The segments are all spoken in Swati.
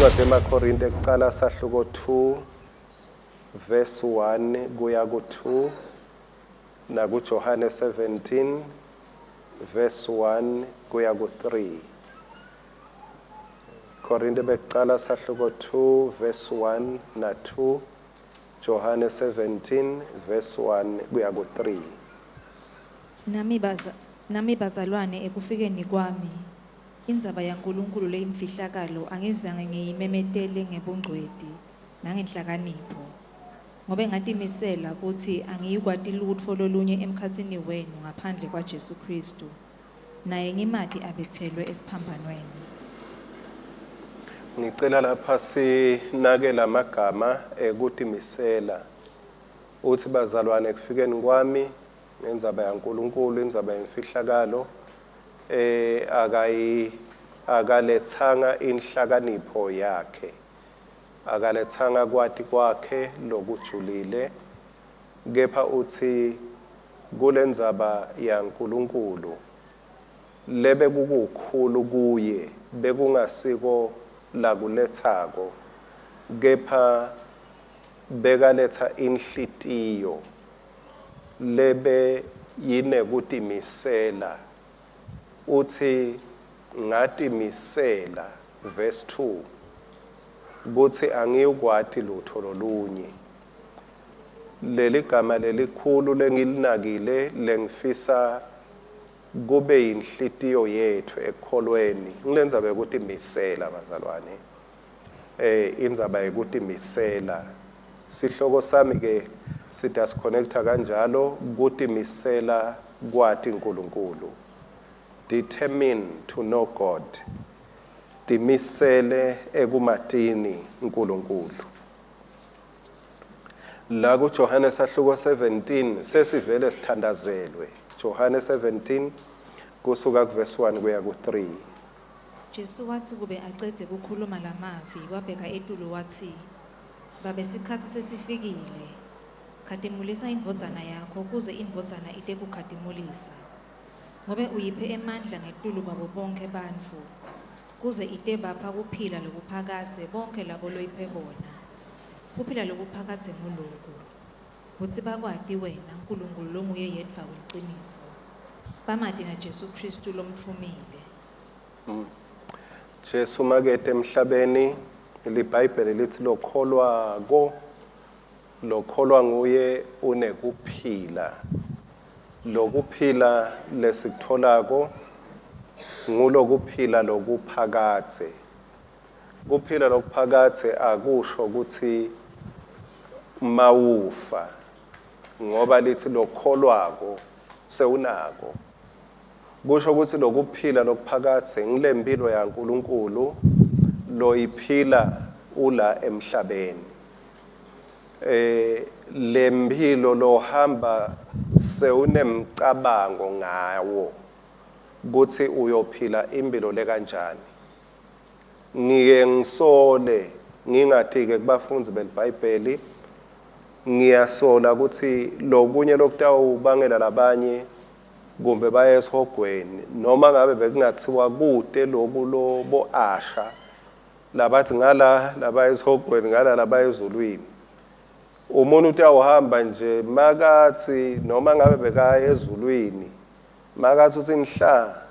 Incwadi yemaKorinte kucala sahluko 2 verse 1 kuya ku-2 nakuJohane 17 verse 1 kuya ku-3. Korinte bekucala sahluko 2 verse 1 na 2, Johane 17 verse 1 kuya ku-3. Nami baza nami bazalwane ekufikeni kwami indzaba yaNkulunkulu leyimfihlakalo angizange ngiyimemetele ngebungcweti nangenhlakanipho, ngobe ngatimisela kutsi angiyikwati lutfo lolunye emkhatsini wenu ngaphandle kwaJesu Khristu naye ngimati abetselwe esiphambanweni. Ngicela lapha sinake lamagama ekutimisela. Uthi bazalwane ekufikeni kwami ngendzaba yaNkulunkulu, indzaba yemfihlakalo, akayi akalethanga inhlakanipho yakhe, akalethanga kwati kwakhe lokujulile, kepha uthi kulendzaba yaNkulunkulu lebe kukukhulu kuye bekungasiko lakulethako, kepha bekaletha inhlitiyo lebe yinekutimisela. Uthi ngatimisela, verse 2, kuthi angiyukwati lutho lolunye. Leli gama lelikhulu lengilinakile lengifisa kube yinhlitiyo yethu ekukholweni ngilendzaba yekutimisela bazalwane. Indzaba yekutimisela, sihloko sami ke sitasi-connecta kanjalo, kutimisela kwati uNkulunkulu. Determine to know God. Timisele ekumatini uNkulunkulu. La kuJohane sahluko 17 sesivele sithandazelwe. Johane 17 kusuka kuverse 1 kuya ku3. Jesu watsi kube acedze kukhuluma lamavi, wabheka etulu watsi, "Babe, sikhatsi sesifikile. Khatimulisa indvodzana yakho kuze indvodzana ite kukhatimulisa. Ngobe uyiphe emandla ngetulu kwabo bonkhe bantfu, kuze ite bapha kuphila lokuphakadze bonkhe labo loyiphe bona. Kuphila lokuphakadze nguloku, kutsi bakwati wena Nkulunkulu longuye yedvwa weliciniso, bamati naJesu Khristu lomtfumile." Jesu makete emhlabeni, liBhayibheli lithi lokholwako, lokholwa nguye unekuphila. Lokuphila lesikutholako ngulokuphila lokuphakadze. Kuphila lokuphakadze akusho ukuthi mawufa, ngoba lithi lokholwako sewunako. Kusho ukuthi lokuphila lokuphakadze ngilempilo yaNkulunkulu loyiphila ula emhlabeni. Lempilo lohamba sewunemcabango ngawo kuthi uyophila impilo lekanjani. Ngiye ngisole ngingathi-ke kubafundzi beliBhayibheli, ngiyasola ukuthi lokunye lokutawubangela labanye kumbe baye esihogweni, noma ngabe bekungathiwa kute loku lobo asha labathi ngala labaya esihogweni, ngala labaya ezulwini, umuntu utawuhamba nje makathi noma ngabe bekaya ezulwini, makathi uthi nhla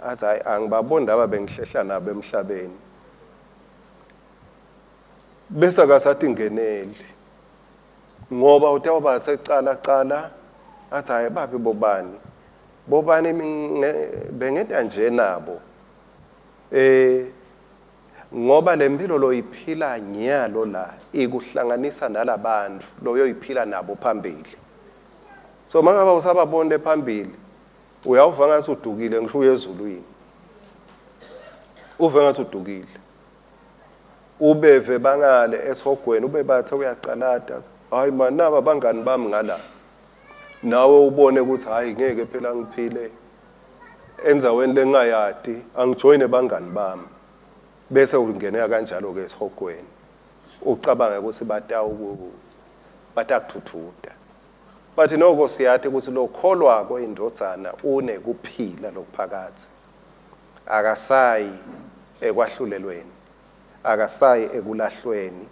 athi hayi angibaboni laba bengihlehla nabo emhlabeni, bese akasatingeneli ngoba utawubathe cala cala athi hayi bapi bobani bobani bengenta nje nabo, ngoba lempilo loyiphila nyalo la ikuhlanganisa nalabantu loyoyiphila nabo phambili. So mangabe usababonile phambili uyawuva ngathi udukile, ngisho uye ezulwini uve ngathi udukile, ubeve bangale esihogweni ube bathe uyacalata, hayi man naba bangani bami ngala, nawe ubone ukuthi hayi ngeke phela ngiphile endzaweni lengayati, angijoyine bangani bami, bese ungeneka kanjalo ke esihogweni ucabange ukuthi batakuthuthuta. Bathi noko siyathi ukuthi lokholwako indvodzana unekuphila lokuphakadze, akasayi ekwahlulelweni, Akasayi ekulahlweni.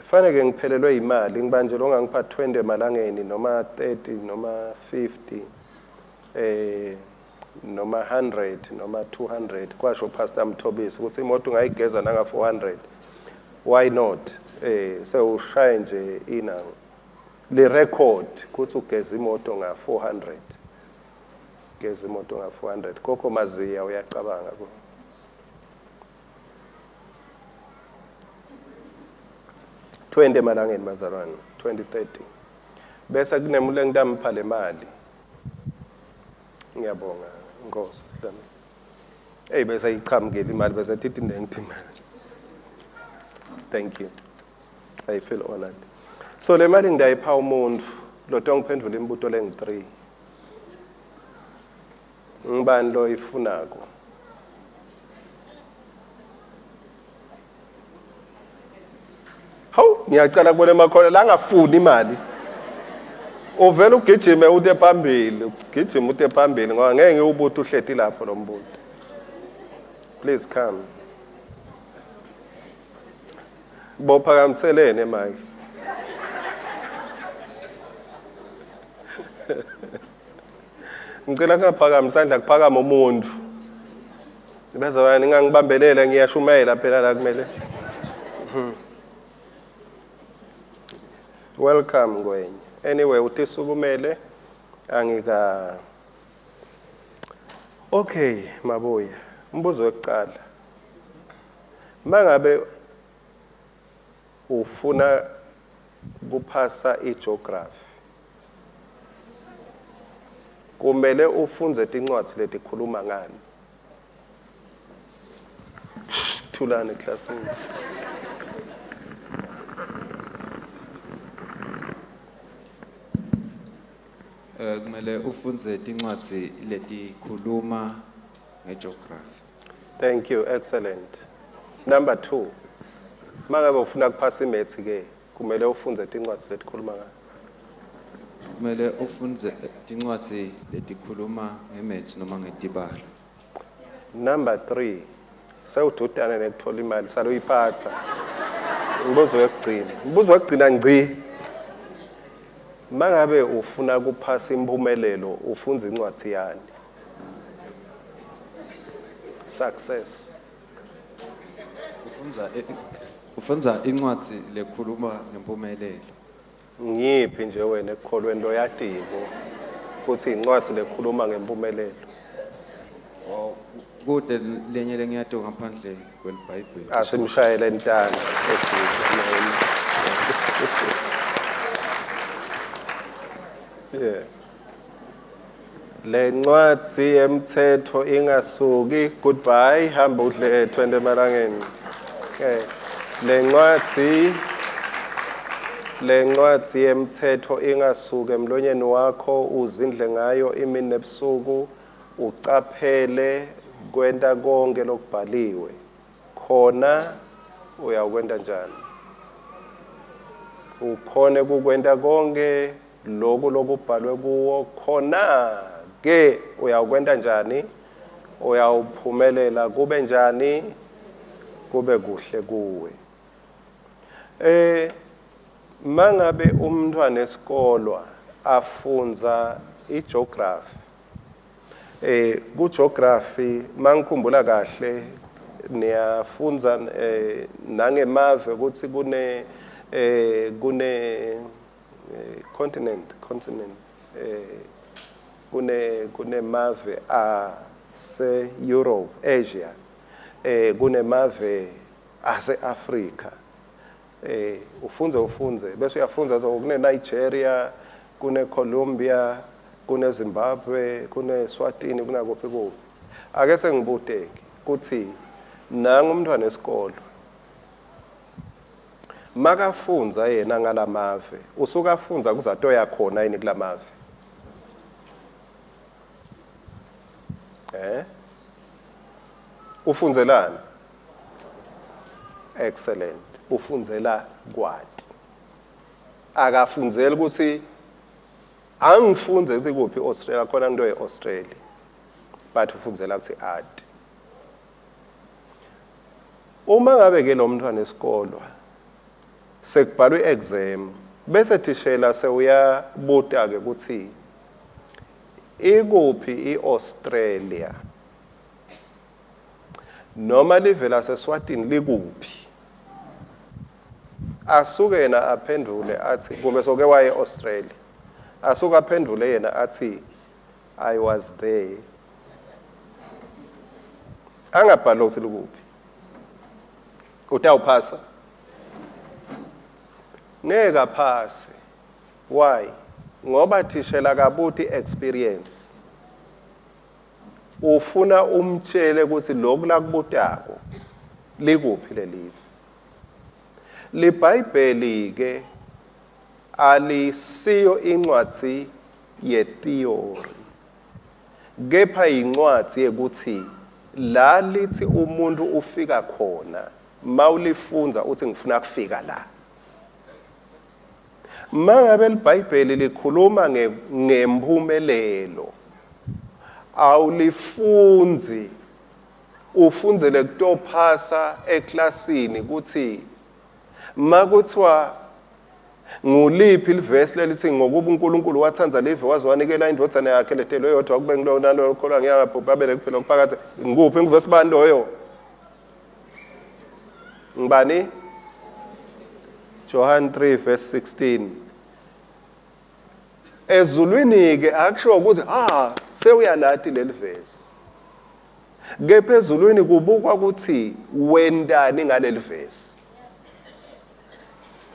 Fanele ngiphelelwe imali ngibanje lo ngangipha 20 emalangeni noma 30 noma 50 noma 100 noma 200, kwasho Pastor Mthobisi ukuthi imoto ungayigeza nanga 400, why not? Sewushaye nje ina le record kuthi ugeza imoto nga 400, geza imoto nga 400. Gogo Maziya uyacabanga ko 20 emalangeni bazalwane, 20 30, bese kunemuntu engitampha le mali. Ngiyabonga Nkosi Dlamini. Hey, bese ichamukile imali, bese tithi nengithi imali. Thank you, I feel honored. So le mali ngidayipha umuntu lo tongiphendula imibuto lengi-3. Ngibani lo ifunako? Hawu, ngiyacela kubona emakhona la angafuni imali. Uvela ugijime ute phambili, ugijime ute phambili, ngoba ngeke ngiwubuthi uhleti lapho lo mbuto. Please come. Bophakamiselene mike. Ngicela kungaphakami isandla, kuphakama umuntu. Bazalwane, ningangibambelela, ngiyashumayela phela la kumele. Welcome Ngwenye. Anyway, utisukumele angika. Okay, mabuya. Umbuzo wokuqala. Mangabe ufuna kuphasa igeography, kumele ufunze tincwadzi letikhuluma ngani? Thulani eklasini. Kumele ufunze tincwadzi letikhuluma ngegeography. Thank you, excellent. Number 2. Mangabe ufuna kuphasa imaths ke, kumele ufunze tincwadzi letikhuluma ngani? Kumele ufunze tincwadzi letikhuluma ngemaths noma ngetibalo. Number 3. Sewududane nekuthola imali saluyiphatha. Umbuzo wekugcina. Umbuzo wekugcina ngci. Mangabe ufuna kuphasa impumelelo, ufunza incwadi yani? Success. Ufunza incwadi lekhuluma ngempumelelo. Ngiphi nje wena ekukholweni loyatiko kuthi incwadi lekhuluma ngempumelelo? Kude lenye lengiyatiyo ngaphandle kweliBhayibheli. Asimshayele intana. Yeah. Le ncwadzi yemthetho ingasuki. Goodbye, hamba udle 20 emalangeni. Okay. Le ncwadzi yemthetho ingasuki emlonyeni wakho, uzindle ngayo imini nebusuku, ucaphele kwenta konke lokubhaliwe. Khona uyawukwenta njani? Ukhone kukwenta konke lokhu lokubhalwe kuwo, khona ke uyawukwenta njani? Uyawuphumelela kube njani? Kube kuhle kuwe. Mangabe umntwana esikolwa afunza igeography, ku geography mangikhumbula kahle niyafunza nangemave ukuthi kune continent kune kunemave ase Europe, Asia, kunemave ase Africa. Ufunze bese uyafunza so kune Nigeria, kune Colombia, kune Zimbabwe, kune Swatini, kunakuphi kuphi. Ake sengibuteke kuthi nanga umntwana esikolo makafunza yena ngalamave, usuka afunza kuzato yakhona yini kulamave? Ufunzelani? Excellent. Ufunzela kwati. Akafunzeli ukuthi angifunze sikuphi Australia, khona into eAustralia, but ufunzela ukuthi ati. Uma ngabe ke lo mntwana esikolwa sekubhalwe i-exam bese thishela sewuyabuta ke ukuthi ikuphi iAustralia noma live laseSwatini likuphi, asuke yena aphendule athi kumbe soke waye eAustralia, asuke aphendule yena athi I was there, angabhali ukuthi likuphi. Utawuphasa? Ngeke aphase. Why? Ngoba thishela kabuti experience, ufuna umtshele ukuthi lokhu lakubutako likuphi lelive. LiBhayibheli ke alisiyo incwadi yetheory, kepha incwadi yekuthi la lithi umuntu ufika khona mawulifunza uthi ngifuna kufika la. Mangabe liBhayibheli likhuluma ngempumelelo, awulifunzi ufundzele kutophasa eklasini ukuthi makuthiwa nguliphi livesi lelithi ngokuba uNkulunkulu wathanda live waze wanikela indvodzana yakhe letelwe yodwa kube ngilowo nalowo okholwa ngiyangabhubha abe nekuphila okuphakadze. Ngikuphi ngivesi bani loyo? Ngibani? John 3 verse 16. Ezulwini ke akusho ukuthi sewuyalati leli verse. Kepha ezulwini kubukwa ukuthi wendani ngaleli verse.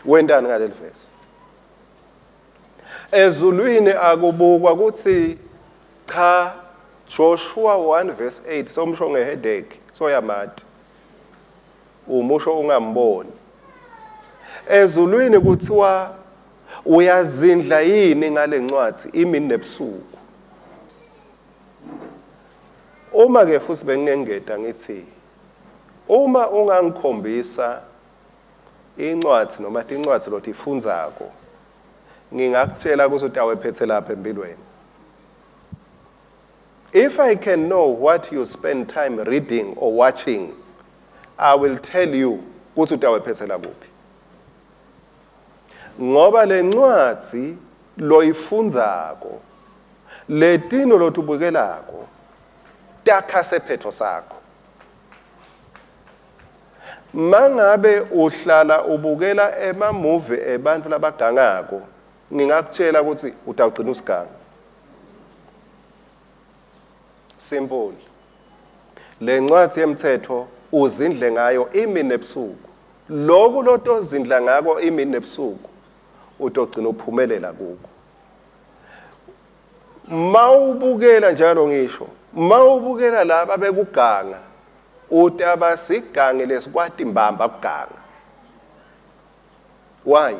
Wendani ngaleli verse? Ezulwini akubukwa ukuthi cha Joshua 1 verse 8 somsho ngeheadache soyamati umusho ungamboni. Ezulwini kuthiwa uyazindla yini ngalencwadi imini nebusuku. Uma ke futhi bengingengeda ngithi uma ungangikhombisa incwadi noma tincwadi lotifundzako, ngingakutshela ukuthi utawephethe lapha empilweni. If I can know what you spend time reading or watching, I will tell you ukuthi utawephethela kuphi. Ngoba lencwadi loyifundzako, letino lotubukelako, takha sephetho sakho. Mangabe uhlala ubukela ema movie ebantfu labagangako, ngingakutshela ukuthi utawugcina usiganga. Simple. Lencwadi yemthetho uzindle ngayo imini nebusuku. Lokhu lotozindla ngako imini nebusuku utogcina uphumelela kuko. Mawubukela njalo ngisho, mawubukela laba bekuganga, utaba sigange lesikwati mbamba kuganga. Why?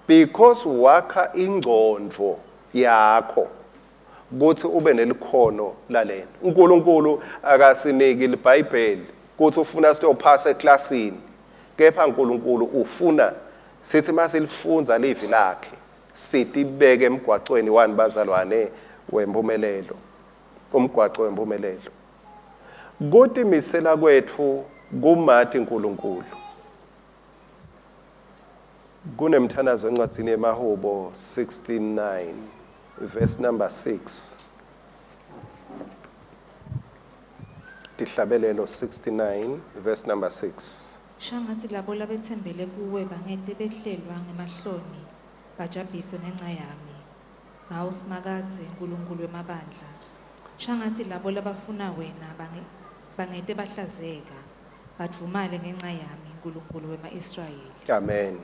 Because wakha ingcondvo yakho kuthi ube nelikhono lalento. uNkulunkulu akasiniki iBhayibheli kuthi ufuna siyophasa eklasini, kepha uNkulunkulu ufuna sithi masilifunza livi lakhe sitibeke emgwaqweni wani bazalwane wempumelelo, umgwaqo wempumelelo. Kutimisela kwethu kumati uNkulunkulu. Kunemthandazo encwadzini yemaHubo 69 verse number 6. Tihlabelelo 69 verse number 6. Shangatsi labo labetsembele kuwe bangete behlelwa ngemahloni bajabhiswe ngenca yami. Hawu Simakadze Nkulunkulu wemabandla. Shangatsi labo labafuna wena bangete bahlazeka, badvumale ngenca yami Nkulunkulu wema-Israyeli. Amen.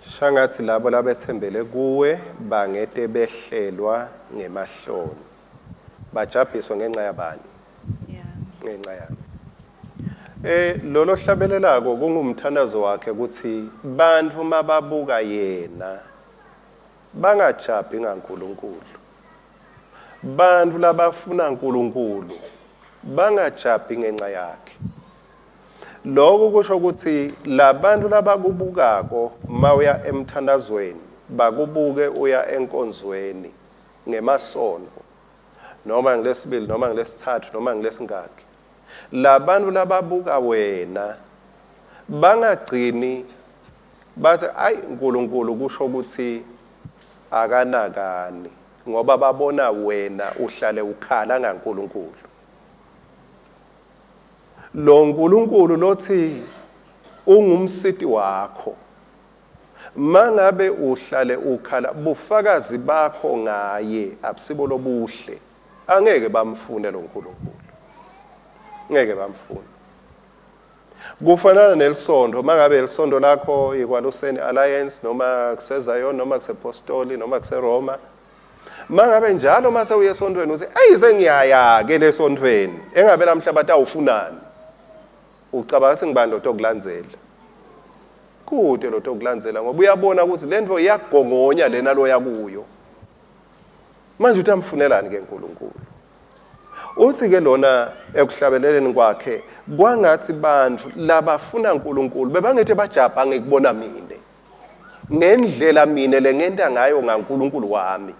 Shangatsi labo labetsembele kuwe bangete behlelwa ngemahloni, bajabhiswe ngenca yabani? Ngenca yami. Lolo hlabelelako kungumthandazo wakhe ukuthi bantfu mababuka yena bangajabhi ngaNkulunkulu. Bantfu labafuna uNkulunkulu bangajabhi ngenca yakhe. Lokhu kusho ukuthi labantu labakubukako mawuya emthandazweni bakubuke uya enkonzweni ngemasono noma ngilesibili noma ngilesithathu noma ngilesingaki. Labantu lababuka wena bangagcini bathi ayi uNkulunkulu kusho ukuthi akanakani, ngoba babona wena uhlale ukhala ngaNkulunkulu. Lo nkulunkulu lothi ungumsiti wakho, mangabe uhlale ukhala, bufakazi bakho ngaye abusibo lobuhle, angeke bamfune lo nkulunkulu, ngeke bamfune. Kufanana nelisondo, mangabe lisondo lakho ikwaluseni Alliance noma kuseZion noma kusePostoli noma kuseRoma, mangabe njalo mase uye esontweni uthi ayi sengiyaya ke lesontweni, engabe lamhla bathi awufunani, ucabanga sengibani lo tokulandzela? Kude lo tokulandzela, ngoba uyabona ukuthi lento iyagongonya lena loya kuyo. Manje uthi amfunelani ke uNkulunkulu? Uthi ke lona ekuhlabeleleni kwakhe, kwangathi bantu labafuna uNkulunkulu bebangethe bajabha ngikubona mine, ngendlela mine lengenta ngayo ngaNkulunkulu wami,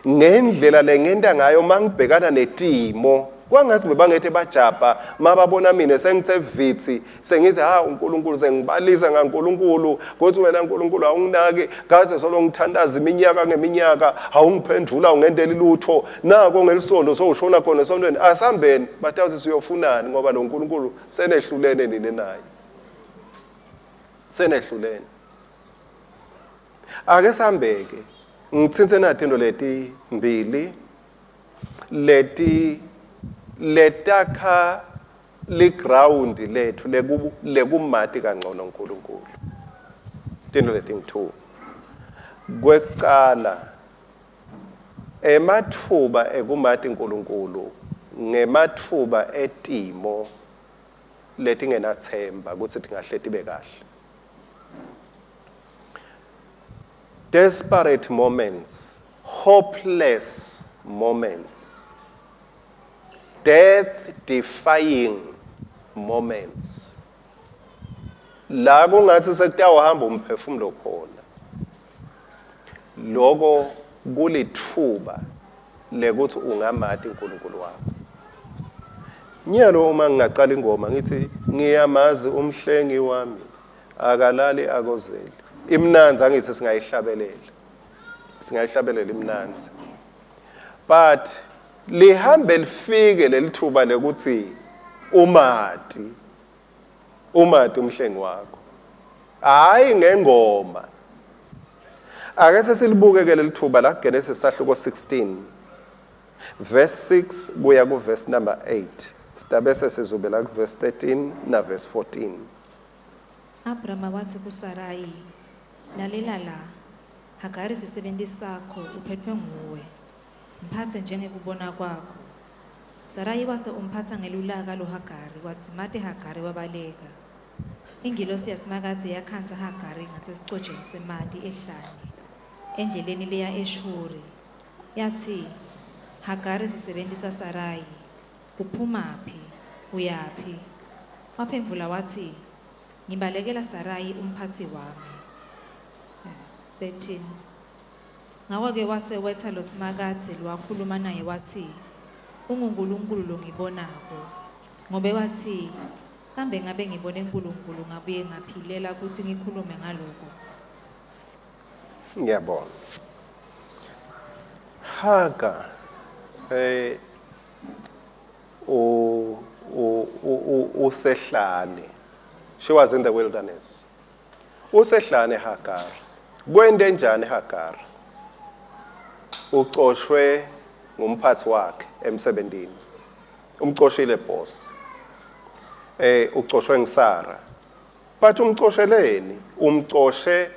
ngendlela lengenta ngayo mangibhekana netimo, kwangathi bebangethe bajabha mababona mine sengithe vithi, sengithi ha uNkulunkulu, sengibalisa ngaNkulunkulu kuthi wena uNkulunkulu awunginaki, kaze solo ngithandaza iminyaka ngeminyaka awungiphendula, ungendeli lutho, nako ngelisondo sowushona khona esontweni, asambeni batawuthi siyofunani, ngoba lo uNkulunkulu senehlulene nini naye, senehlulene. Ake sihambeke ngitsintse nathi into leti mbili leti letakha liground lethu lekumati kangcono uNkulunkulu. Tinto letingu-2. Kwekucala, ematfuba ekumati uNkulunkulu ngematfuba etimo letingenathemba ukuthi tingahle tibe kahle. Desperate moments, hopeless moments, death defying moments, la kungathi sekutawuhamba umphefumulo khona, loko kulithuba lekuthi ungamati uNkulunkulu wakho. Nyalo uma ngingaqala ingoma ngithi ngiyamazi umhlengi wami akalali akozeli, imnanzi angithi singayihlabelela, singayihlabelela imnanzi, but lihambe lifike lelithuba lekuthi umati umhlengi wakho, hayi ngengoma. Ake sesilibuke ke lelithuba la Genesis sahluko 16 verse 6 kuya ku verse number 8, sitabese sizubela ku verse 13 na verse 14. Abraham wathi kuSarai, lalela la, Hagari sisebenti sakho uphethwe nguwe, mphatse njengekubona kwakho. Sarai wase umphatsa ngelulaka loHagari, wadzimate Hagari wabaleka. Ingilosi yaSimakadze yakhandza Hagari ngasesicojeni semanti ehlane, endleleni leya eShuri. Yatsi, Hagari sisebenti saSarai, uphumaphi, uyaphi? Waphendvula watsi, ngibalekela Sarai umphatsi wami. 13. Ngako-ke wase wetsa lo Simakadze lowakhuluma naye watsi, unguNkulunkulu longibonako. Ngobe watsi, kambe ngabe ngibone uNkulunkulu ngabuye ngaphilela ukuthi ngikhulume ngaloko. Ngiyabonga. Hagar usehlane. She was in the wilderness. Usehlane Hagar. Kwente njani Hagar? Ucoshwe ngumphathi wakhe emsebentini. Umcoshile boss. Ucoshwe ngisara. But umcosheleni? Umcoshe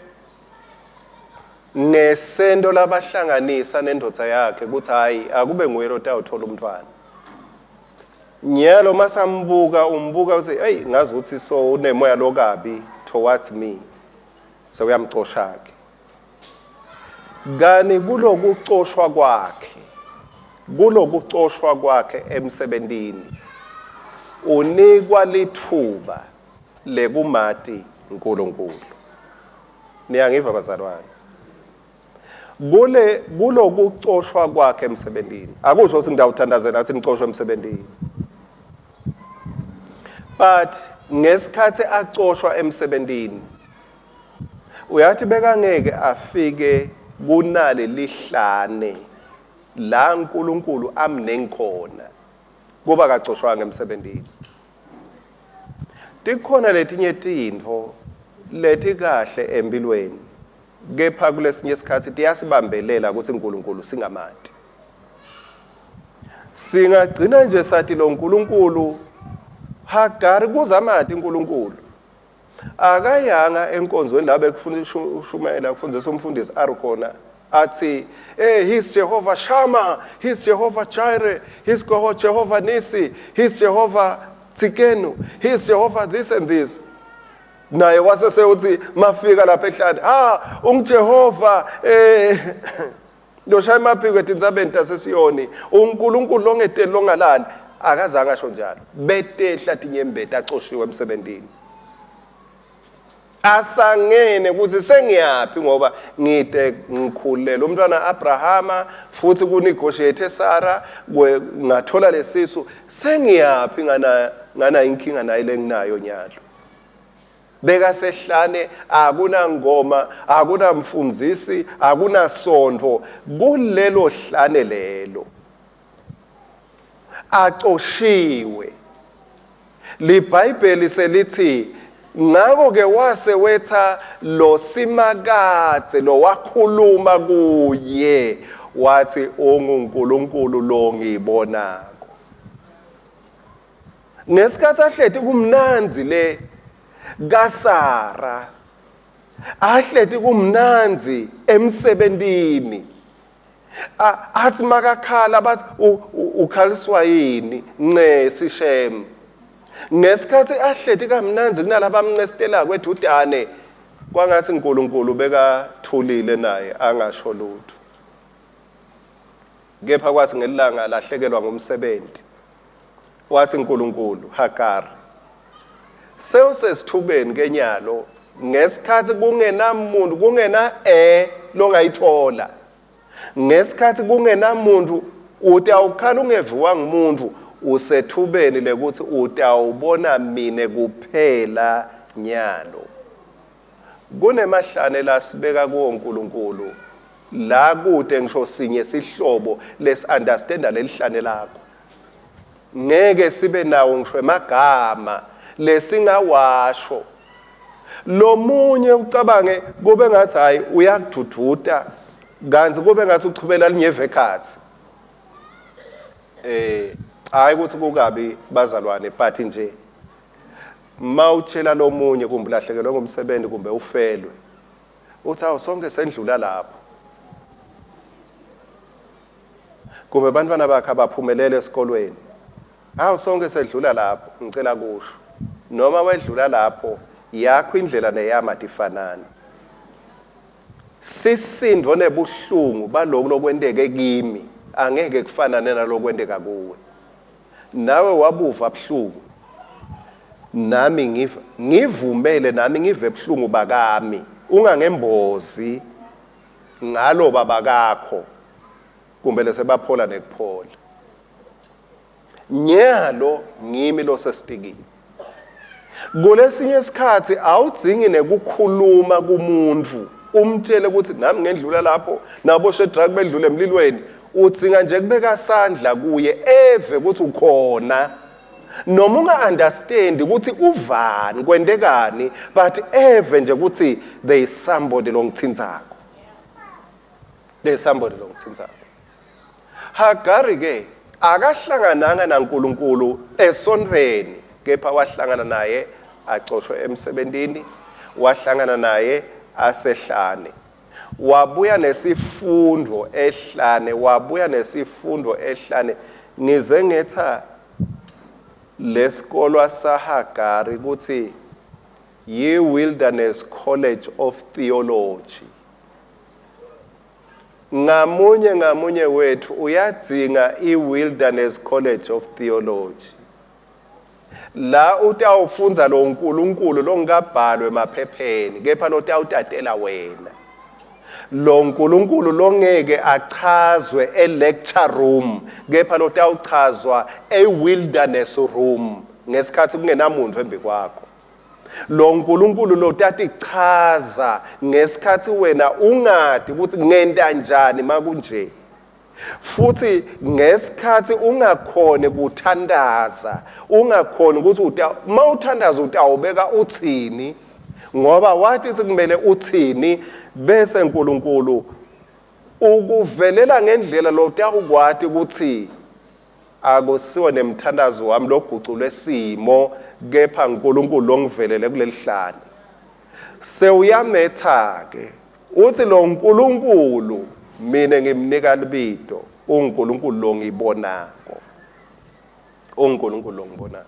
ngesento labahlanganisa nendoda yakhe ukuthi hayi akube nguye lotawuthola umntwana. Nyalo masambuka umbuka uthi hey ngazi ukuthi so unemoya lokabi towards me. Sewuyamcosha ke. Kani kulokucoshwa kwakhe, kulokucoshwa kwakhe emsebentini, unikwa lithuba lekumati uNkulunkulu. Niyangiva bazalwane? Kule kulokucoshwa kwakhe emsebentini, akusho ukuthi ngidawuthandazela ukuthi nicoshwe emsebentini. But ngesikhathi acoshwa emsebentini, uyathi bekangeke afike kunale lihlane la uNkulunkulu amnengi khona kuba kacoshwanga emsebentini. Tikhona letinye tintfo letikahle empilweni, kepha kulesinye isikhathi tiyasibambelela ukuthi uNkulunkulu singamati. Singagcina nje sathi lo nkulunkulu Hagari kuzamati uNkulunkulu. Akayanga enkonzweni la bekufuna ushumayela kufundisa umfundisi arukhona athi, "Hey, he's Jehovah Shammah, he's Jehovah Jireh, he's Jehovah Nisi, he's Jehovah Tsikenu, he's Jehovah this and this." Naye wase sewuthi mafika lapha ehlane, "Ah, unguJehova loshaya emaphiko etintsabeni taseSiyoni, uNkulunkulu longeteli longalali." Akazange asho njalo. Betehla tinyembeti acoshiwe emsebentini. Asangene ukuthi sengiyaphi ngoba ngide ngikhulela umntwana Abrahama futhi ku negotiate Sarah ngathola lesisu, sengiyaphi ngana inkinga naye lenginayo nyalo. Bekasehlane, akunangoma, akunamfundzisi, akunasontfo kulelo hlane lelo. Acoshiwe. LiBhayibheli selithi ngakho ke wase wetha lo Simakadze lo wakhuluma kuye wathi unguNkulunkulu lo ngibonako. Ngesikhathi ahleti kumnandzi le kaSara, ahleti kumnandzi emsebentini, athi makakhala bathi ukhaliswa yini ncesi shem. Ngesikhathi ahleti kamnandzi kunalaba amncesitelako edudane, kwangathi uNkulunkulu bekathulile naye angasho lutho. Kepha kwathi ngelanga lahlekelwa ngumsebenzi, wathi uNkulunkulu, Hagar, sewusesithubeni kenyalo ngesikhathi kungenamuntu, kungena longayithola. Ngesikhathi kungenamuntu utawukhala ungeviwa ngumuntu, usethubeni lekuthi utawubona mine kuphela nyalo. Kunemahlane la sibeka kuwo uNkulunkulu la kude ngisho sinye sihlobo lesi understanda lelihlane lakho. Ngeke sibe nawo ngisho emagama lesingawasho. Lomunye ucabange kube ngathi hayi uyakudududa, kanti kube ngathi uchubela linyeve ekhathi. Hayi ukuthi kukabi bazalwane, but nje mawutshela lomunye kumbe ulahlekelwe ngumsebenzi kumbe ufelwe, uthi awu sonke sendlula lapho. Kumbe abantwana bakhe abaphumelele esikolweni, awu sonke sedlula lapho. Ngicela kusho noma wedlula lapho, yakho indlela neyami atifanani. Sisindo nebuhlungu baloku lokwenteke kimi angeke kufanane nalokwenteka kuwe. Nawe wabuva buhlungu, nami ngivumele nami ngive buhlungu bakami, ungangembozi ngalo babakakho kumbe lesebaphola nekuphola. Nyalo ngimi losesitikini. Kulesinye isikhathi awudzingi nekukhuluma kumuntu umtshele ukuthi nami ngendlula lapho, nabo Shadrach bedlule emlilweni. Udzinga nje kubeka sandla kuye eve ukuthi ukhona, noma unga-understand ukuthi uvani kwentekani, but eve nje ukuthi there is somebody longithintsako, there is somebody longithintsako. Hagari ke akahlangananga naNkulunkulu esontweni, kepha wahlangana naye acoshwe emsebentini, wahlangana naye asehlane. Wabuya nesifundo ehlane, wabuya nesifundo ehlane. Ngize ngetha lesikolwa saHagari ukuthi yi Wilderness College of Theology. Ngamunye ngamunye wethu uyadzinga i-Wilderness College of Theology. La utawufundza lo nkulunkulu longabhalwe emaphepheni, kepha lotawutatela wena. Lo nkulunkulu longeke achazwe e-lecture room, kepha lotawuchazwa e-wilderness room. Ngesikhathi kungenamuntu embi kwakho. Lo nkulunkulu lo tatichaza ngesikhathi wena ungadi ukuthi ngenta njani makunje. Futhi ngesikhathi ungakhoni kuthandaza, ungakhoni ukuthi uta mawuthandaza utawubeka uthini, ngoba wathi sekumele uthini, bese uNkulunkulu ukuvelela ngendlela lotawukwati ukuthi akusiwo nemthandazo wami loguculwe simo, kepha uNkulunkulu longivelele kuleli hlane. Sewuyametha ke uthi lo nkulunkulu mina ngimnika libito, uNkulunkulu lo ngibonako, uNkulunkulu lo ngibonako.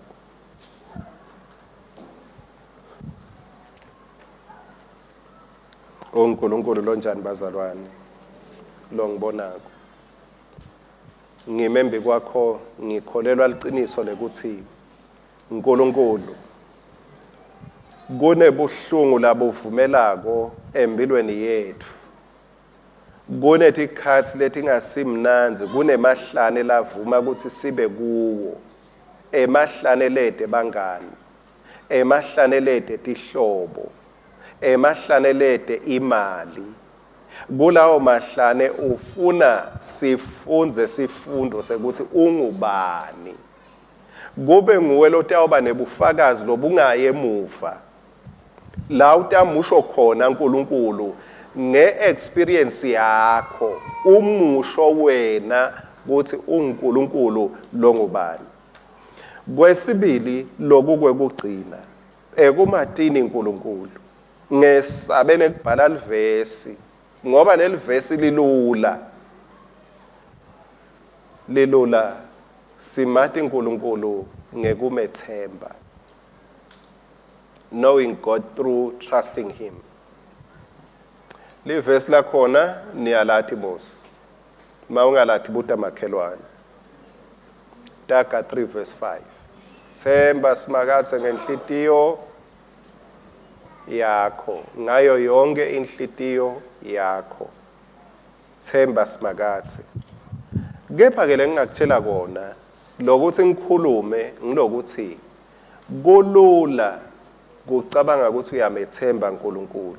uNkulunkulu lonjani bazalwane lo ngibonako? Ngimembi kwakho ngikholelwa liqiniso lekuthi uNkulunkulu kunebuhlungu labuvumelako empilweni yethu, kunetikhatsi letingasimnandzi, kunemahlane lavuma ukuthi sibe kuwo, emahlane lede bangani, emahlane lede tihlobo, emahlane lede imali. Kulawo mahlane ufuna sifunze sifundo sekuthi ungubani, kube nguwe lotawuba nebufakazi lobungayi emuva la utamusho khona uNkulunkulu ngeexperience yakho, umusho wena ukuthi uNkulunkulu longubani. Kwesibili, lokukwekugcina ekumatini uNkulunkulu, ngesabe nekubhala livesi ngoba leli vesi lilula, lilula. Simati uNkulunkulu ngekumethemba, knowing God through trusting him. Livesi lakhona niyalathi boss, mawungalathi buta makhelwane. Taga 3 verse 5, themba Simakadze ngenhlitiyo yakho, ngayo yonke inhlitiyo yakho themba Simakadze. Kepha ke lengingakutshela kona lokuthi ngikhulume ngilokuthi kulula kucabanga ukuthi uyamethemba uNkulunkulu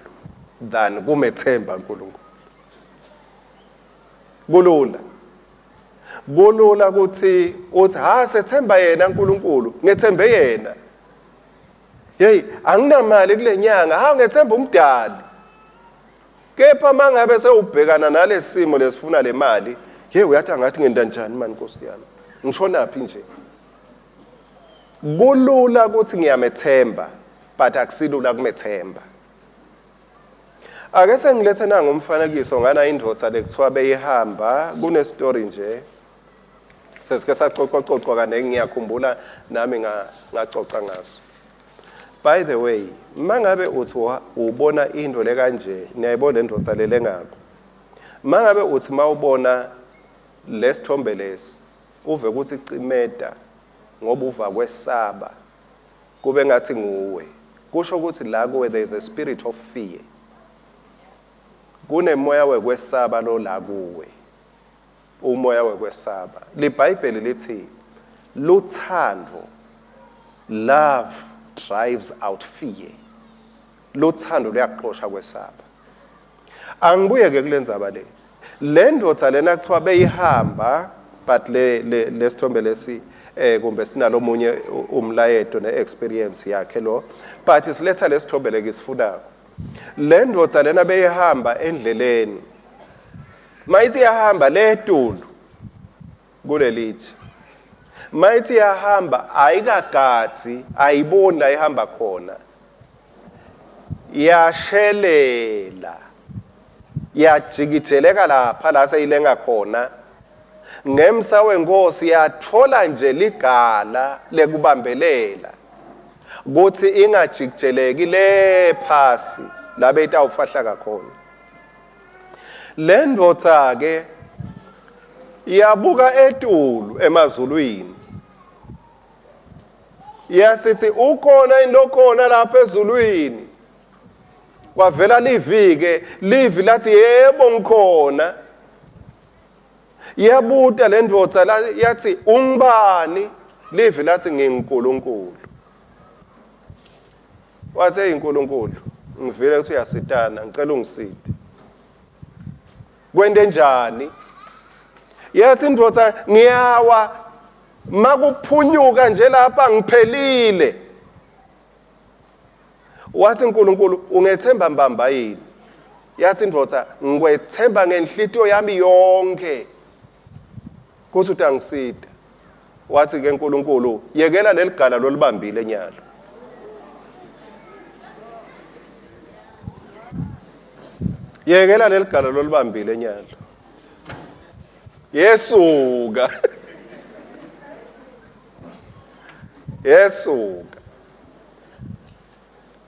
than kumethemba uNkulunkulu. Kulula, kulula ukuthi uthi ha sethemba yena uNkulunkulu, ngethembe yena. Hey, anginamali kule nyanga, ha ngethemba umdali. Kepha mangabe sewubhekana nalesimo lesifuna le mali, hey uyathi angathi ngenta njani mani Nkosi yami, ngishonaphi nje? Kulula ukuthi ngiyamethemba, but akusilula kumethemba. Ake sengilethe nanga umfanekiso ngana indoda lekuthiwa beyihamba, kune story nje sesike saxoxoxoxwa kaningi, ngiyakhumbula nami ngaxoxa ngaso. By the way, mangabe uthi ubona into le kanje, niyayibona le ndoda le lengako, mangabe uthi mawubona lesithombe lesi uve ukuthi cimeda ngoba uva kwesaba, kube ngathi nguwe, kusho ukuthi la kuwe there is a spirit of fear, kunemoya wekwesaba lo la kuwe, umoya wekwesaba. LiBhayibheli lithi luthando, love drives out fear, luthando luyakuxosha kwesaba. Angibuye ke kulendzaba le, le ndoda lena kuthiwa beyihamba, but le lesithombe lesi kumbe sinalomunye umlayeto ne-experience yakhe lo, but siletha lesithombe lekisifunako. Le ndoda lena beyihamba endleleni, mayithi iyahamba letulu kulelitshe, mayithi iyahamba ayikagadzi, ayiboni la ihamba khona, yashelela yajikijeleka lapha la seyilenga khona. Ngemsa wenkosi yathola nje ligala lekubambelela kuthi ingajikijeleki le phasi labe itawufahla khona. Le ndoda ke yabuka etulu emazulwini, yasithi ukhona into khona lapha ezulwini. Kwavela livi-ke, livi lathi yebo ngikhona. Yabuta le ndoda yathi ungubani? Livi lathi nginguNkulunkulu. Wathi hey uNkulunkulu, ngivile ukuthi uyasitana, ngicela ungiside. Kwente njani? Yathi indoda ngiyawa makuphunyuka nje lapha ngiphelile. Wathi uNkulunkulu ungethemba mbamba yini? Yathi indoda ngikwethemba ngenhlitiyo yami yonke. Kuthi utangisida. Wathi ke uNkulunkulu yekela leligala lolibambile nyalo. Yekela leligala lolibambile nyalo. Yesuka. Yesuka.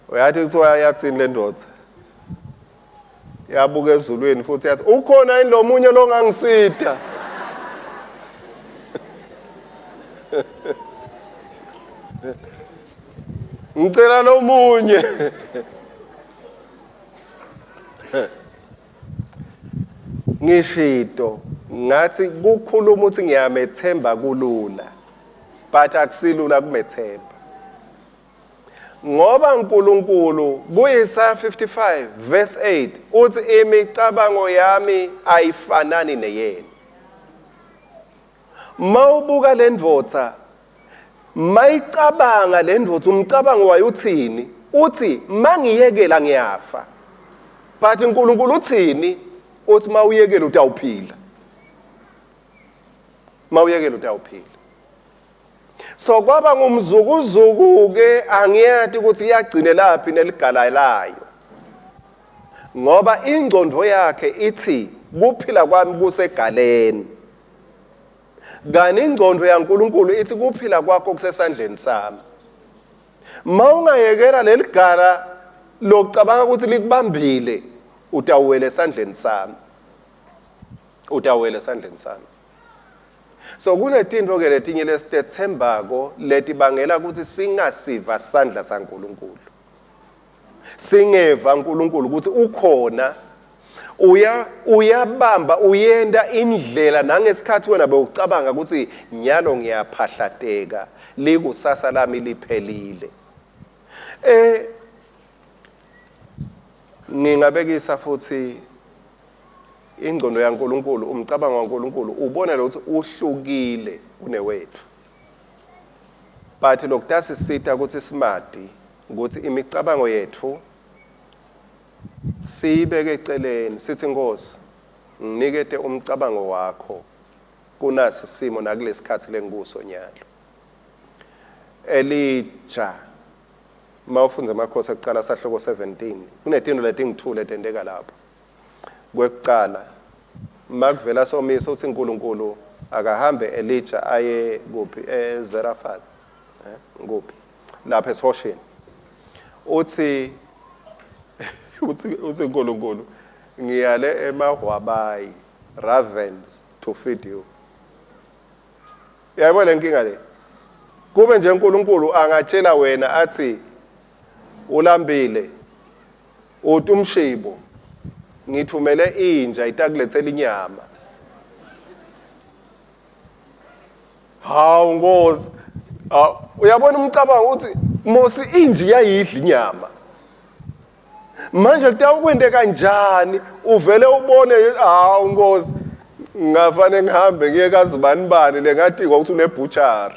Uyathi kuthiwa yathini le ndoda? Yabuka ezulwini futhi yathi ukhona yini lo munye longangisida? Ngicela lomunye. Ngishito ngathi kukhuluma ukuthi ngiyamethemba kulula but akusilula kumethemba. Ngoba uNkulunkulu kuIsaya 55 verse 8 uthi imicabango yami ayifanani neyenu. Mawubuka le ndvodza mayicabanga le ndvodza umcabango wayo uthini? Uthi mangiyekela ngiyafa. But uNkulunkulu uthini? Uthi mawuyekela utawuphila. Mawuyekela utawuphila. So kwaba ngumzukuzuku ke angiyati ukuthi iyagcinelaphi neligala layo. Ngoba ingqondo yakhe ithi kuphila kwami kusegaleni. Kani ingqondo yaNkuluNkulu ithi kuphila kwakho kusesandleni sami. Mawungayekela leligala lokucabanga ukuthi likubambile utawuwela esandleni sami. Utawuwela esandleni sami. So kunetinto ke letinye lesitetsembako letibangela ukuthi singasiva sandla saNkuluNkulu. Singeva uNkulunkulu ukuthi ukhona uya uyabamba uyenda indlela nangesikhathi wena bewucabanga ukuthi nyalo ngiyaphahlateka likusasa lami liphelile. Eh ngingabekisa futhi ingqondo yaNkulunkulu umcabango waNkulunkulu ubona lo ukuthi uhlukile kunewethu but lokutasisita ukuthi simati ukuthi imicabango yethu siyibeke eceleni sithi Nkosi nginikete umcabango wakho kunasi simo nakulesikhathi lengikuso nyalo. Elijah mawufundza amakhosi ekucala sahloko 17 kunetinto letingithule tenteka lapho. Kwekucala makuvela somiso uthi uNkulunkulu akahambe Elijah aye kuphi eZarephath eh nguphi lapha esihosheni uthi uthi uthi uNkulunkulu ngiyale emahwabayi ravens to feed you. Uyayibona le nkinga le? Kube nje uNkulunkulu angatshela wena athi ulambile uthi umshibo ngithumele inja itakulethela inyama. Hawu Nkosi. Uyabona umcabango uthi Mosi inja iyayidla inyama. Manje kutawukwente kanjani uvele ubone hawu Nkosi ngafane ngihambe ngiye kazibani bani lengatikwa ukuthi unebutchery.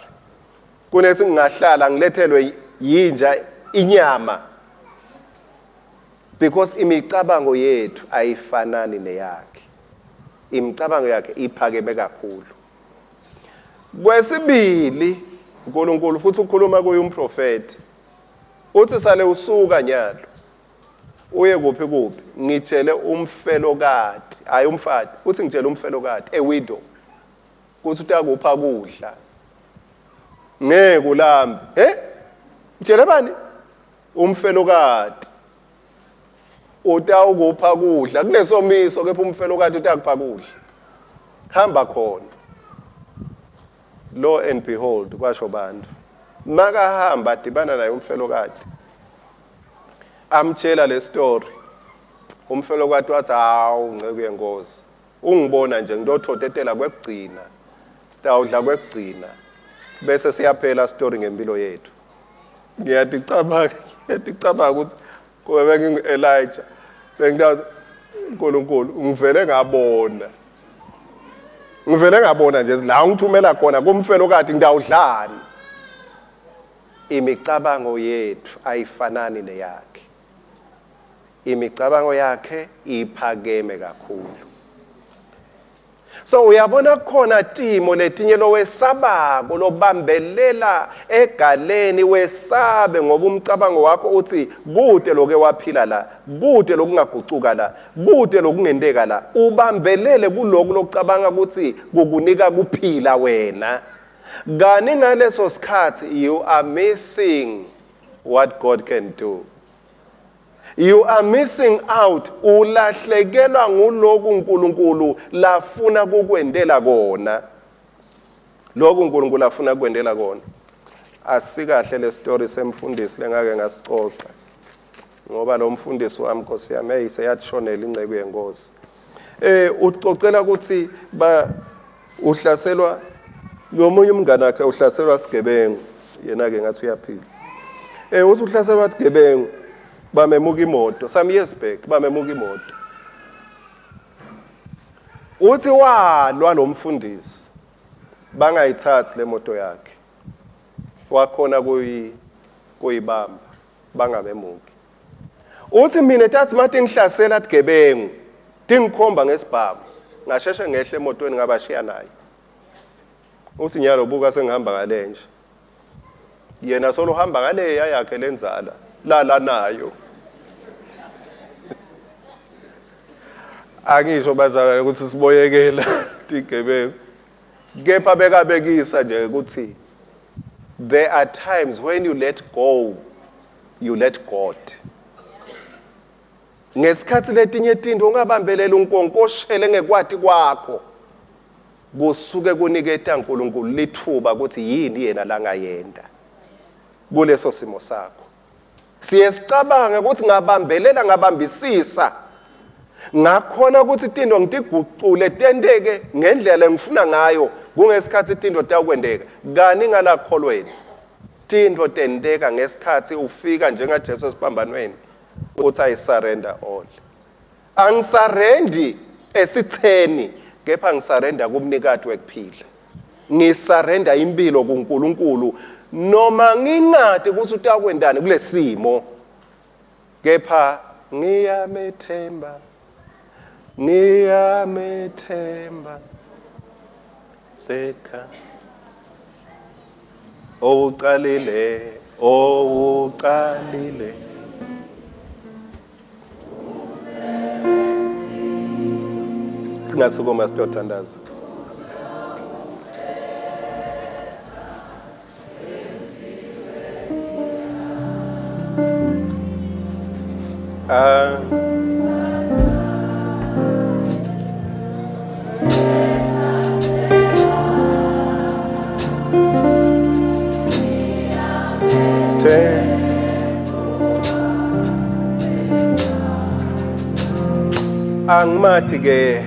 Kunethi ngingahlala ngilethelwe yinja inyama. Because imicabango yethu ayifanani neyakhe. Imicabango yakhe iphakeme kakhulu. Kwesibili uNkulunkulu futhi ukhuluma kuye umprofeti. Uthi sale usuka nyalo. Uye kuphi kuphi? Ngitshele umfelokati, hayi umfati. Uthi ngitshele umfelokati, a widow. Kuthi utakupha kudla. Ngeke ulambe. Eh? Utshele bani? Umfelokati. Utawukupha kudla. Kunesomiso kepha umfelokati utakupha kudla. Hamba khona. Lo and behold kwasho bantu. Makahamba adibana naye umfelokati. Amtshela le story. Umfelokati wathi hawu nceku yenkosi. Ungibona nje ngitothotetela kwekugcina. Sitawudla kwekugcina. Bese siyaphela story ngempilo yethu. Ngiyaticabanga, ngiyaticabanga ukuthi kube bengingu-Elijah, bengitathi uNkulunkulu ngivele ngabona. Ngivele ngabona nje la ungithumela khona kumfelokati ngitawudlani. Imicabango yethu ayifanani neyakhe. Imicabango yakhe iphakeme kakhulu. So uyabona kukhona timo letinye lowesabako lobambelela egaleni wesabe ngoba umcabango wakho uthi kude loke waphila la, kude lokungagucuka la, kude lokungenteka la. Ubambelele kuloku lokucabanga ukuthi kukunika kuphila wena. Kani ngaleso sikhathi you are missing what God can do. You are missing out, ulahlekelwa nguloku uNkulunkulu lafuna kukwendela kona. Lokhu uNkulunkulu afuna kukwendela kona. Asikahle le story semfundisi lengake ngasicoca. Ngoba lo mfundisi wami Nkosi yami hey seyathishonela inceku yenkosi. Eh ucocela ukuthi ba uhlaselwa nomunye umngane wakhe uhlaselwa sigebengu yena ke ngathi uyaphila. Eh uthi uhlaselwa sigebengu bamemuka imoto some years back bamemuka imoto. Uthi walwa lo mfundisi bangayithathi le moto yakhe. Wakhona kuyi kuyibamba bangamemuki. Uthi mina tathi mati ngihlasela tigebengu tingikhomba ngesibhamu ngasheshe ngehle emotweni ngabashiya naye. Uthi nyalo buka sengihamba ngale nje. Yena solo uhamba ngale yakhe lenzala lala nayo. Angisho bazalwane ukuthi siboyekela tigebengu. Kepha bekabekisa nje ukuthi there are times when you let go you let God. Ngesikhathi letinye tinto ungabambelela unkonkoshele ngekwati kwakho kusuke kuniketa uNkulunkulu lithuba ukuthi yini yena langayenda kuleso simo sakho. Siye sicabange ukuthi ngabambelela ngabambisisa ngakhona ukuthi tinto ngitigucule tenteke ngendlela engifuna ngayo kungesikhathi tinto tawukwenteka kani ngalakholweni tinto tenteka ngesikhathi ufika njengaJesu esiphambanweni uthi I surrender all. Angisarendi esitheni kepha ngisarenda kumnikati wekuphila. Ngisarenda impilo kuNkulunkulu noma ngingati ukuthi utakwendani kulesimo kepha ngiyamethemba ngiyamethemba seka owucalile owucalile Singasukuma sitothandaza. Ah. Te. Angimathi ke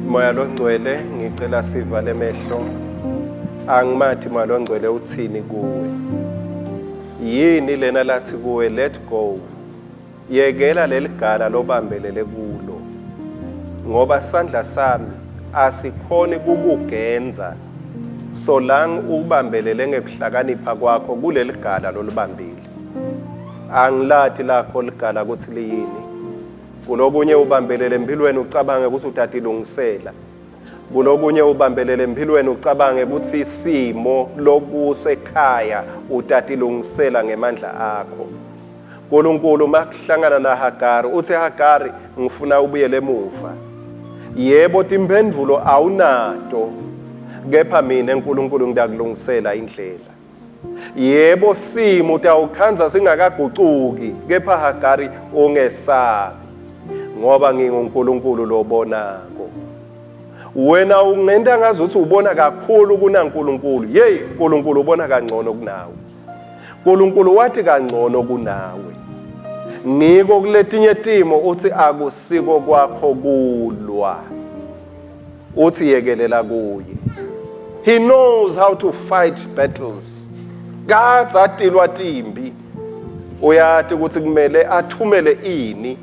moya longcwele ngicela sivale emehlo. Angimathi moya longcwele uthini kuwe. Yini lena lathi kuwe let go. Yekela leligala lobambelele kulo. Ngoba sandla sami asikhoni kukugenza solange ubambelele ngekuhlakanipha kwakho kuleligala lolubambile. Angilathi lakho ligala ukuthi liyini. Kulokunye ubambelele empilweni ucabange ukuthi utatilungisela. Kulokunye ubambelele empilweni ucabange ukuthi isimo lokuso ekhaya utatilungisela ngemandla akho. uNkulunkulu makuhlangana naHagari uthi Hagari ngifuna ubuyele emuva. Yebo timphendvulo awunato kepha mina uNkulunkulu ngidakulungisela indlela. Yebo simo utawukhandza singakagucuki kepha Hagari ungesabi ngoba nginguNkulunkulu lobonako. Wena ungenta ngazuthi ubona kakhulu kunaNkulunkulu. Hey uNkulunkulu ubona kangcono kunawe. uNkulunkulu wathi kangcono kunawe. Ngiko kuletinye timo uthi akusiko kwakho kulwa. Uthi yekelela kuye. He knows how to fight battles. Kadze atilwa timbi. Uyati ukuthi kumele athumele ini.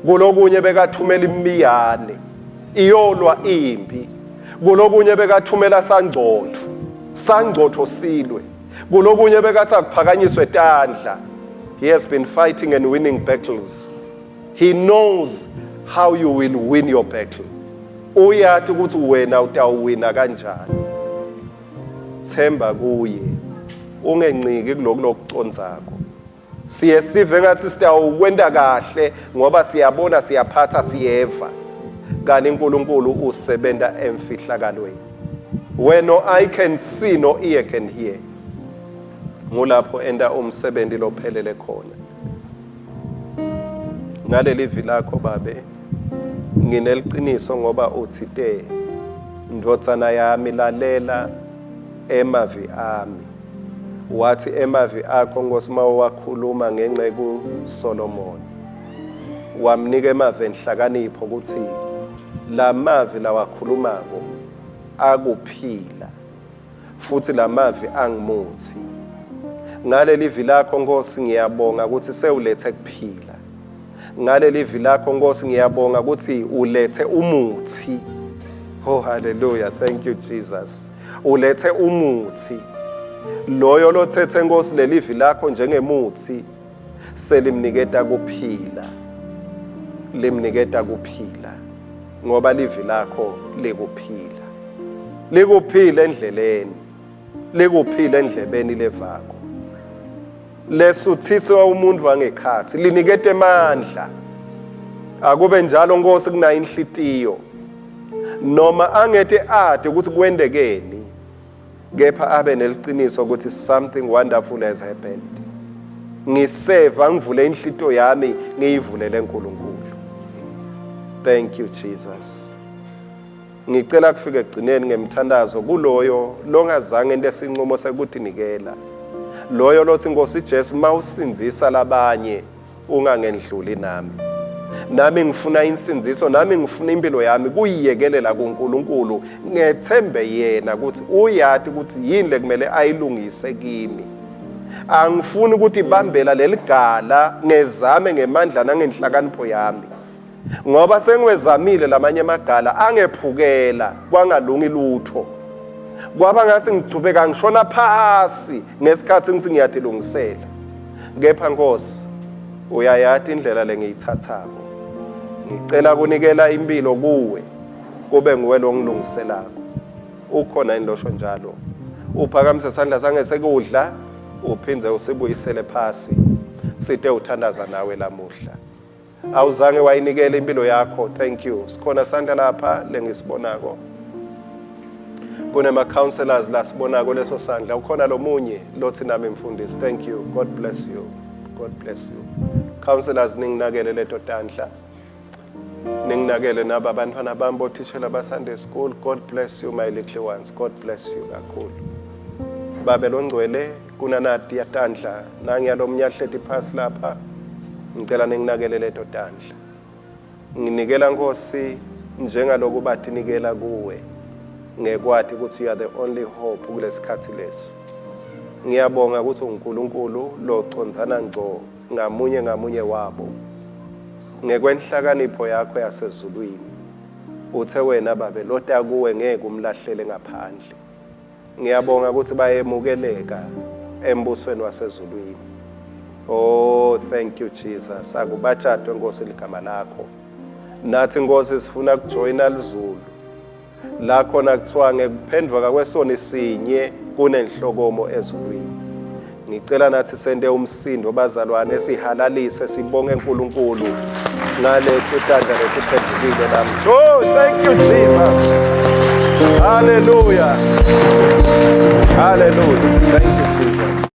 Kulokunye bekathumela imiyane iyolwa impi. Kulokunye bekathumela sangcotho. Sangcotho silwe. Kulokunye bekathi akuphakanyiswe tandla. He has been fighting and winning battles. He knows how you will win your battle. Uyati ukuthi wena utawuwina kanjani. Themba kuye. Ungenciki kuloku lokucondzako. Siye sive ngathi sitawukwenta kahle ngoba siyabona siyaphatha siyeva. Kani uNkulunkulu usebenta emfihlakalweni. Where no eye can see no ear can hear. Ngulapho enta umsebenzi lophelele khona. Ngaleli vi lakho babe ngineliciniso ngoba uthite ndvodzana yami lalela emavi ami. Wathi emavi akho Nkosi mawakhuluma ngenceku Solomon. Wamnika emavi enhlakanipho ukuthi lamavi lawakhulumako akuphila futhi lamavi angimuthi. Ngaleli vi lakho Nkosi ngiyabonga ukuthi sewulethe kuphila. Ngaleli vi lakho Nkosi ngiyabonga ukuthi ulethe umuthi. Oh hallelujah, thank you Jesus. Ulethe umuthi. Loyo lothethe Nkosi lelivi lakho njengemuthi selimniketa kuphila. Limniketa kuphila ngoba livi lakho likuphila. Likuphila endleleni, likuphila endlebeni levakho. Lesuthiswa umuntu wangekhathi liniketa emandla. Akube njalo Nkosi kunayo inhlitiyo. Noma angete ade ukuthi kwendekeni kepha abe neliciniso ukuthi something wonderful has happened. Ngiseva ngivule inhlito yami ngiyivulele uNkulunkulu. Thank you Jesus. Ngicela kufika ekugcineni ngemthandazo kuloyo longazange into esinqumo sekutinikela. Loyo lothi Nkosi Jesu mawusindzisa labanye ungangendluli nami. Nami ngifuna insindziso, nami ngifuna impilo yami kuyiyekelela kuNkulunkulu, ngethembe yena ukuthi uyati ukuthi yini lekumele ayilungise kimi. Angifuni ukuthi ibambela leligala ngezame ngemandla nangenhlakanipho yami. Ngoba sengiwezamile lamanye amagala angephukela kwangalungi lutho. Kwaba ngathi ngichubeka ngishona phasi ngesikhathi ngithi ngiyadilungisela. Kepha Nkosi uyayati indlela lengiyithathako. Ngicela kunikela impilo kuwe kube nguwe longilungiselako. Ukhona yini losho njalo? Uphakamise isandla sangesekudla uphindze usibuyisele phasi. Site uthandaza nawe lamuhla. Awuzange wayinikela impilo yakho. Thank you. Sikhona sandla lapha lengisibonako. Kunema counselors la sibonako leso sandla. Ukhona lomunye lothi nami mfundisi. Thank you. God bless you. God bless you. Counselors ninginakele leto tandla. Ninginakele naba abantwana bami bothishela ba Sunday school. God bless you my little ones. God bless you kakhulu. Babe longcwele kunanati yatandla nangiyalomnye ahleti phasi lapha. Ngicela ninginakele leto tandla. Nginikela Nkosi njengaloku batinikela kuwe ngekwati ukuthi you are the only hope kulesikhathi lesi. Ngiyabonga ukuthi uNkulunkulu locondzana ngco ngamunye ngamunye wabo ngekwenhlakanipho yakho yasezulwini. Uthe wena babe lota kuwe ngeke umlahlele ngaphandle. Ngiyabonga ukuthi bayemukeleka embusweni wasezulwini. Oh thank you Jesus. Akubatshadwe Nkosi ligama lakho. Nathi Nkosi sifuna kujoyina lizulu. La khona kuthiwa ngekuphenduka kwesoni sinye kunenhlokomo ezulwini. Ngicela nathi sente umsindo bazalwane sihalalise sibonge uNkulunkulu ngale tandla letiphendukile namhla. Oh thank you Jesus. Hallelujah. Hallelujah. Thank you Jesus.